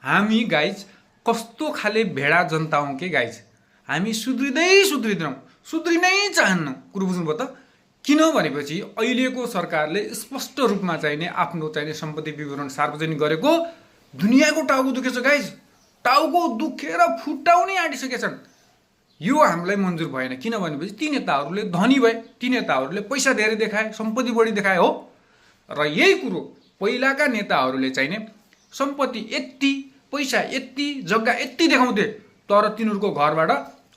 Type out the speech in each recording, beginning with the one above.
हामी गाइज कस्तो खाले भेडा जनता हौँ के गाइज। हामी सुध्रिँदैनौँ, सुध्रिनै चाहन्नौँ। कुरो बुझ्नुभयो त? किन भनेपछि अहिलेको सरकारले स्पष्ट रूपमा चाहिने आफ्नो चाहिने सम्पत्ति विवरण सार्वजनिक गरेको दुनियाँको टाउको दुखेछ गाइज। टाउको दुखेर फुटाउनै आँटिसकेछन्। यो हामीलाई मन्जुर भएन। किन भनेपछि ती नेताहरूले धनी भए, ती नेताहरूले पैसा धेरै देखाए, सम्पत्ति बढी देखाए हो। र यही कुरो पहिलाका नेताहरूले चाहिने सम्पत्ति यति, पैसा यति, जग्गा यति देखाउँथे, तर तिनीहरूको घरबाट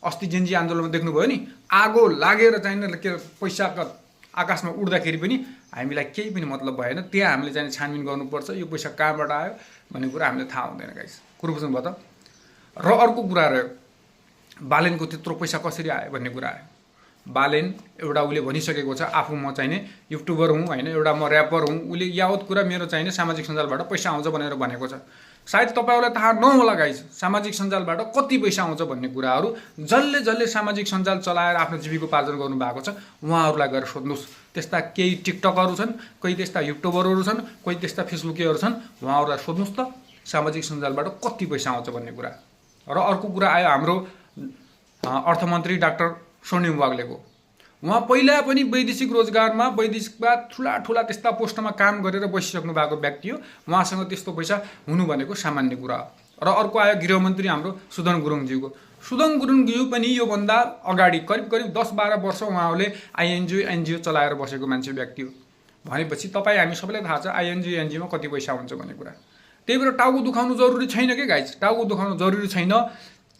अस्ति जेन्जी आन्दोलनमा देख्नुभयो नि, आगो लागेर चाहिने के पैसाका आकाशमा उड्दाखेरि पनि हामीलाई केही पनि मतलब भएन। त्यहाँ हामीले चाहिँ छानबिन गर्नुपर्छ, यो पैसा कहाँबाट आयो भन्ने कुरा हामीले थाहा हुँदैन गाइस। कुरो बुझ्नुभयो त? र अर्को कुरा रह्यो, बालेनको त्यत्रो पैसा कसरी आयो भन्ने कुरा आयो। बालेन एउटा उसले भनिसकेको छ, आफू म चाहिने युट्युबर हुँ होइन, एउटा म ऱ्यापर हुँ। उसले यावत कुरा मेरो चाहिने सामाजिक सञ्जालबाट पैसा आउँछ भनेर भनेको छ। सायद तपाईँहरूलाई थाहा नहोला गाइस, सामाजिक सञ्जालबाट कति पैसा आउँछ भन्ने कुराहरू जसले सामाजिक सञ्जाल चलाएर आफ्नो जीविकोपार्जन गर्नु भएको छ उहाँहरूलाई गएर सोध्नुहोस्। त्यस्ता केही टिकटकहरू छन्, कोही त्यस्ता युट्युबरहरू छन्, कोही त्यस्ता फेसबुकीहरू छन्, उहाँहरूलाई सोध्नुहोस् त सामाजिक सञ्जालबाट कति पैसा आउँछ भन्ने कुरा। र अर्को कुरा आयो हाम्रो अर्थमन्त्री डाक्टर स्वर्णिम वाग्लेको। उहाँ पहिला पनि वैदेशिक रोजगारमा, वैदेशिकमा ठुला त्यस्ता पोस्टमा काम गरेर बसिसक्नु भएको व्यक्ति हो। उहाँसँग त्यस्तो पैसा हुनु भनेको सामान्य कुरा हो। र अर्को आयो गृहमन्त्री हाम्रो सुदन गुरुङज्यूको। सुदन गुरुङज्यू पनि योभन्दा अगाडि करिब 10-12 वर्ष उहाँले एनजिओ चलाएर बसेको मान्छे व्यक्ति हो। भनेपछि तपाईँ हामी सबैलाई थाहा छ एनजिओमा कति पैसा हुन्छ भन्ने कुरा। त्यही भएर टाउको दुखाउनु जरुरी छैन के गाइस, टाउको दुखाउनु जरुरी छैन।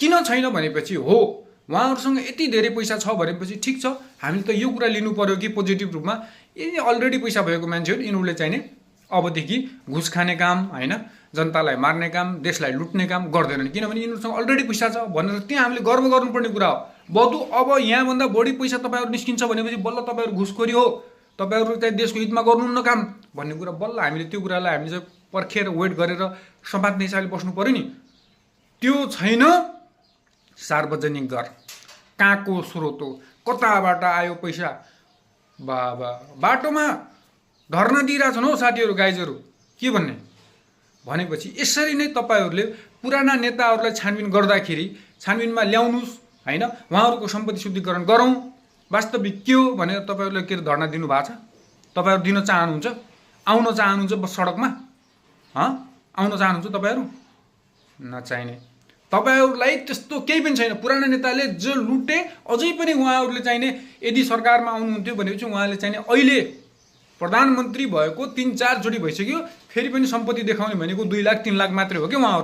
किन छैन भनेपछि हो उहाँहरूसँग यति धेरै पैसा छ भनेपछि ठिक छ, हामीले त यो कुरा लिनु पर्यो कि पोजिटिभ रूपमा यिनी अलरेडी पैसा भएको मान्छे हो, यिनीहरूले चाहिने अबदेखि घुस खाने काम होइन, जनतालाई मार्ने काम, देशलाई लुट्ने काम गर्दैनन्। किनभने यिनीहरूसँग अलरेडी पैसा छ भनेर त्यहाँ हामीले गर्व गर्नुपर्ने कुरा हो। बरु अब यहाँभन्दा बढी पैसा तपाईँहरू निस्किन्छ भनेपछि बल्ल तपाईँहरू घुसखोरी हो, तपाईँहरू चाहिँ देशको हितमा गर्नुहुन्न काम भन्ने कुरा बल्ल हामीले त्यो कुरालाई हामीले चाहिँ पर्खेर वेट गरेर समात्ने हिसाबले बस्नु पर्यो नि। त्यो छैन। सार्वजनिक घर, कहाँको स्रोत हो, कताबाट आयो पैसा, बाबा बाटोमा धर्ना दिइरहेछन् हौ साथीहरू गाइजहरू। के भन्ने भनेपछि यसरी नै तपाईँहरूले पुराना नेताहरूलाई छानबिन गर्दाखेरि छानबिनमा ल्याउनुहोस् होइन, उहाँहरूको सम्पत्ति शुद्धिकरण गरौँ। वास्तविक के हो भनेर तपाईँहरूले के धर्ना दिनु भएको छ? तपाईँहरू दिन चाहनुहुन्छ, आउन चाहनुहुन्छ बस सडकमा आउन चाहनुहुन्छ तपाईँहरू? नचाहिने। तपाईहरूलाई त्यस्तो केही पनि छैन। पुराना नेताले जो लुटे अझै पनि उहाँहरूले चाहिने यदि सरकारमा आउनुहुन्थ्यो भनेपछि उहाँले चाहिने अहिले प्रधानमन्त्री भएको 3-4 चोटि भइसक्यो, फेरि पनि सम्पत्ति देखाउने भनेको 2 लाख 3 लाख मात्रै हो कि उहाँहरू।